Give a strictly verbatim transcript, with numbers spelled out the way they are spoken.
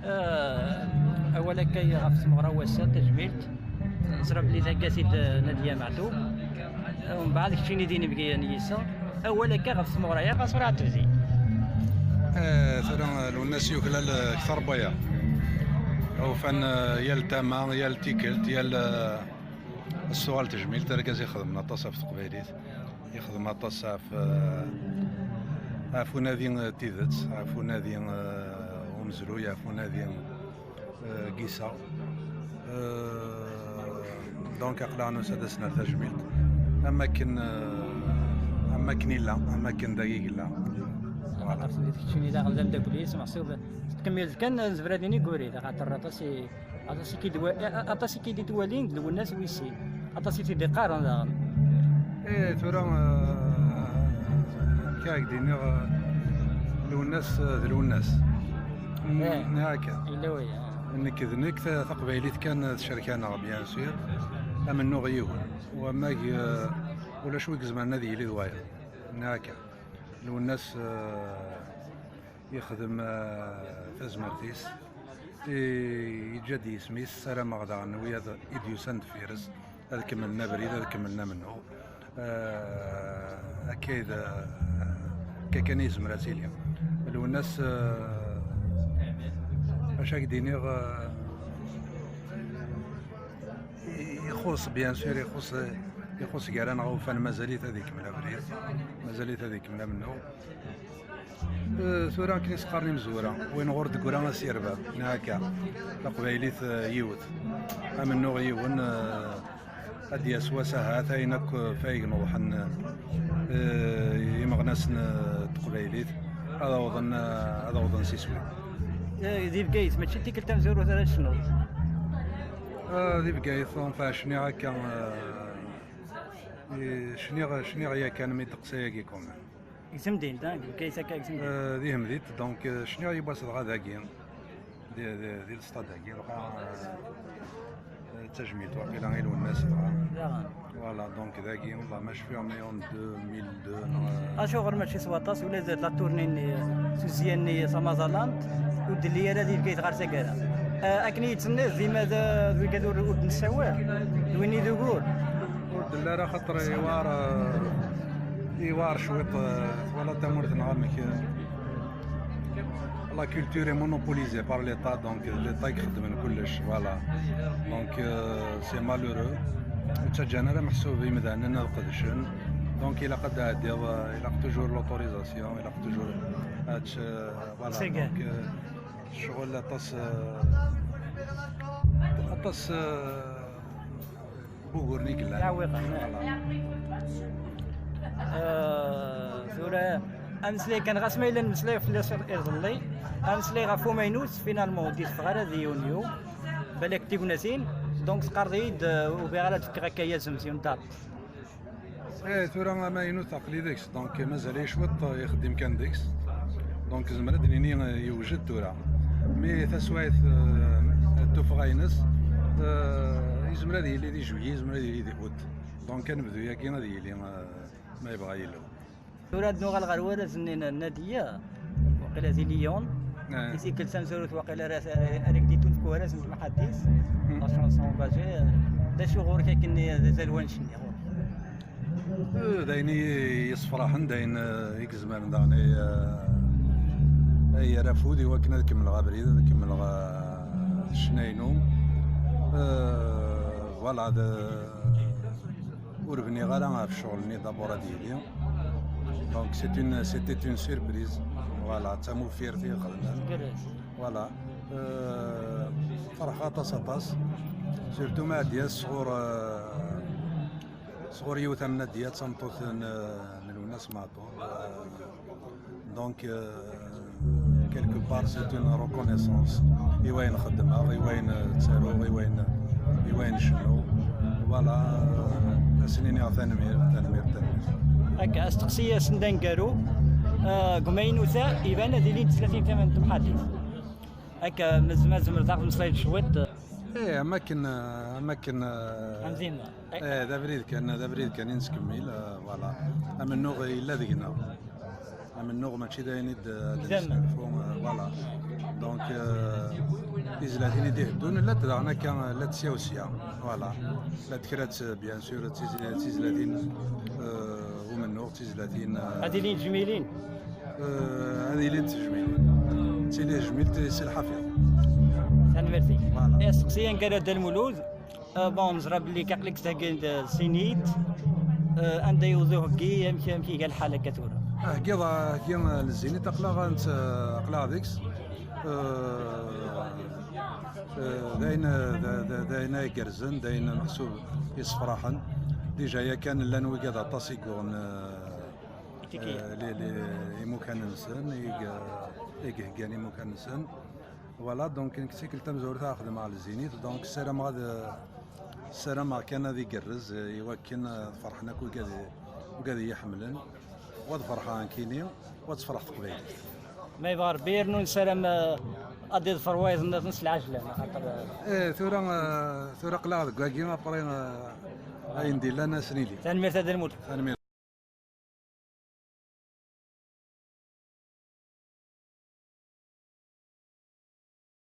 Eh, awal akka ɣef tmeɣra n wass-a, tajmilt. Neẓra belli taggat-id, eh, Nadiya Meɛtub. Eh, mbeɛd keččini d inebgi n yiseɣ. Awal akka ɣef tmeɣra-ya, ɣas ur ɛad tebdi. Eh, tura, eh, Lwennas yuklal, eh, kter n waya. Ufan, eh, yal tama, yal tikkelt, yal, eh, s tuɣal tejmilt, argaz ixedmen aṭas ɣef teqbaylit. Yexdem aṭas ɣef, eh, ɣef unadi, eh, n tidet, ɣef unadi, eh, umezruy, ɣef unadi, eh, n yiseɣ. Eh, donc, aql-aɣ nusa-d ad s-nerr tajmilt. Am akken, eh, am akken illa, am akken dagi yella. Voilà. Axaṭer telliḍ keččini daɣen d ameddakel-is, meḥsub tettkemmileḍ kan, nezmer ad nini guri, axaṭer aṭas i Aṭas i k-id-wa-, a-, aṭas i k-id-ittwalin d Lwennas wis sin. Aṭas i t-id-iqqaren daɣen. Eh, tura, eh, amek ara k-d-iniɣ, eh, Lwennas, eh, d Lwennas. Mm, eh, neɣ akka. Yella waya. Nekk d nekk, ta-, taqbaylit kan tcerk-aneɣ, bien sûr. Amennuɣ yiwen. Wamag, eh, ulac wi izemren ad yili d wayeḍ. Neɣ akka. Lwennas, eh, yexdem, eh, tazmert-is, i-, yeǧǧa-d yisem-is, ssarameɣ daɣen wiyaḍ i d-yusan deffir-s ad kemmlen abrid, ad kemmlen amennuɣ. Eh, akka i d, eh, akka kan i yezmer ad tili. Lwennas, eh, acu ad k-d-iniɣ, eh, ixuṣ, bien sûr, ixuṣ, ixuṣ gar-aneɣ ufan, mazal-it ad ikemmel abrid, mazal-it ad ikemmel amennuɣ. Eh, tura akken i s-qqaren imezwura, win ɣur d-teggra a s-yerbab, neɣ akka. Taqbaylit, eh, yiwet. Amennuɣ yiwen, eh, ad d-yas wass ahat ayen akk, eh, f ay ineḍḥen, eh, imeɣnasen, eh, n teqbaylit, ad awḍen, eh, ad awḍen s iswi. Eh, di Bgayet, mačči d tikkelt tamezwarut ara tecnuḍ? Eh, di Bgayet, enfin, cniɣ akka, eh, eh, cniɣ, cniɣ yakan mi d-teqsa yagi quand même. Deg temdint, ha, deg Bgayet akka, deg temdint. Eh, di Hemdit, donc, eh, cniɣ yiwwas dɣa dagi, di, di, di lestad-agi, dɣa, eh, d tajmilt waqila i Lwennas dɣa. Daɣen. Voilà, donc dagi, wallah, ma cfiɣ, mais en deux mille deux, neɣ, eh, acuɣer mačči s waṭas, ula d la tournée-nni, s uzyan-nni tamaẓalant, ur d-telli ara di Bgayet ɣer taggara? Eh, akken i yi-d-tenniḍ, dima d, d wigad ur, ur d-nessawal, d win i d ugur. Ur d-telli ara, xaṭer iwar, eh, iwar cwiṭ, eh, twala tamurt-nneɣ amek, eh, la culture est monopolisée par l'État, donc l'État i ixeddmen kullec, voilà. Donc, euh, c'est malheureux. Ur ttaǧǧan ara meḥsub imdanen ad qedcen. Donc, ilaq ad d-ɛeddiḍ, euh, ilaq toujours l'autorisation, ilaq toujours ad t-, euh, voilà. C'est bien. Donc, euh, ccɣel aṭas, euh, aṭas, euh, uguren i yellan. Iɛewwiqen. Voilà. Eh, tura, ameslay kan, ɣas ma yella nmeslay fell-as iḍelli, ameslay ɣef umaynut, finalement, ur d-iteffeɣ ara di yunyu, balak tignatin, donc teqqareḍ-iyi-d, eh, ur bɣiɣ ara ad fkeɣ akka azemz, une date. Eh, tura amaynut aql-i deg-s, donc mazal-iyi cwiṭ, eh, ixeddim kan deg-s. Donc zemreɣ ad d-nini, eh, yewjed tura. Mi taswiɛt, eh, d tuffɣa-ines, eh, yezmer ad yili di juillet, yezmer ad yili di août. Donc anebdu-yagi ad yili, eh, ma yebɣa Yillu. Tura ad nuɣal ɣer warraz-nni n Nadiya, waqila di Lyon. Eh. I tikkelt tamezwarut waqila ara, ara k-d-ittunefk warraz n temḥaddit, mm, la chanson engagée. D acu ɣur-k akken d azal wannect-nni ɣur-k? Eh, d ayen i yi-yessefraḥen, d ayen, eh, i izemren daɣen ay, eh, ay yerr afud i wakken ad kemmleɣ abrid, ad kemmleɣ, eh, ccna-inu. Eh, voilà, d, ur bniɣ ara ɣef ccɣel-nni, d'abord ad yili. Donc c'est une, c'était une surprise. Voilà, d tamufirt i ixedmen. Voilà. Euh, ferḥeɣ aṭas, aṭas. Surtout ma ɛeddiɣ sɣur, euh, sɣur yiwet am Nadiya, d tameṭṭut n, n Lwennas Meɛtub. Euh, donc, euh, quelque part, c'est une reconnaissance i wayen xeddmeɣ, i wayen ttaruɣ, i wayen, i wayen cennuɣ. Voilà, euh, ad sen-iniɣ tanemmirt, tanemmirt, tanemmirt. Akka, asteqsi-a-s d aneggaru, euh, deg umaynut-a, iban ad ilint tlatin tama n temḥaddit. Akka, ma tez-, ma tzemreḍ ad aɣ-tmeslayeḍ cwiṭ? Eh, am akken, am akken, eh, am dinna. Eh, d abrid kan, d abrid kan i nettkemmil, eh, voilà. Amennuɣ yella deg-neɣ. Amennuɣ mačči d ayen i d, ad nesnulfu, eh, voilà. Donc, euh, tizlatin i d-iheddun, llant daɣen akka, llant sya u sya. Voilà. Llant kra, bien sûr, d tiz-, d tizlatin, euh, umennuɣ, d tizlatin, euh, ad ilint tejmilin. Euh, ad ilint tejmilin. Tili tejmilt si lḥafiḍ. Tanemmirt-ik. Voilà. Asteqsi aneggaru a Dda Lmulud. Euh, bon, neẓra belli aql-ik tettheggiḍ-d Zénith. Euh, anda yewweḍ uheggi, amek, amek iga lḥal akka tura? Aheggi, aheggi n Zénith aql-aɣ, aql-aɣ deg-s. Euh, euh, d ayen, d, d, d ayen ay igerrzen, d ayen meḥsub yessefraḥen. Déjà yakan llan wigad aṭas i yuɣen, euh, euh, les, les, imukan-nsen, i, i iheggan imukan-nsen. Voilà, donc nekk d tikkelt tamezwarut ara xedmeɣ le Zénith, donc ssarameɣ ad, ssarameɣ kan ad igerrez, eh, i wakken ad ferḥen akk wigad, wigad i yi-ḥemmlen, u ad ferḥeɣ nekkini, u ad tefreḥ teqbaylit. Ma yebɣa Rebbi, yernu nessaram, eh, ad iḍfer wayeḍ nniḍen s lɛejlan, axaṭer, eh, eh, tura, eh, tura aql-aɣ deg wagi, après, eh, ayen d-illan ad s-nili. Tanemmirt a Dda Lmulud. Tanemmirt.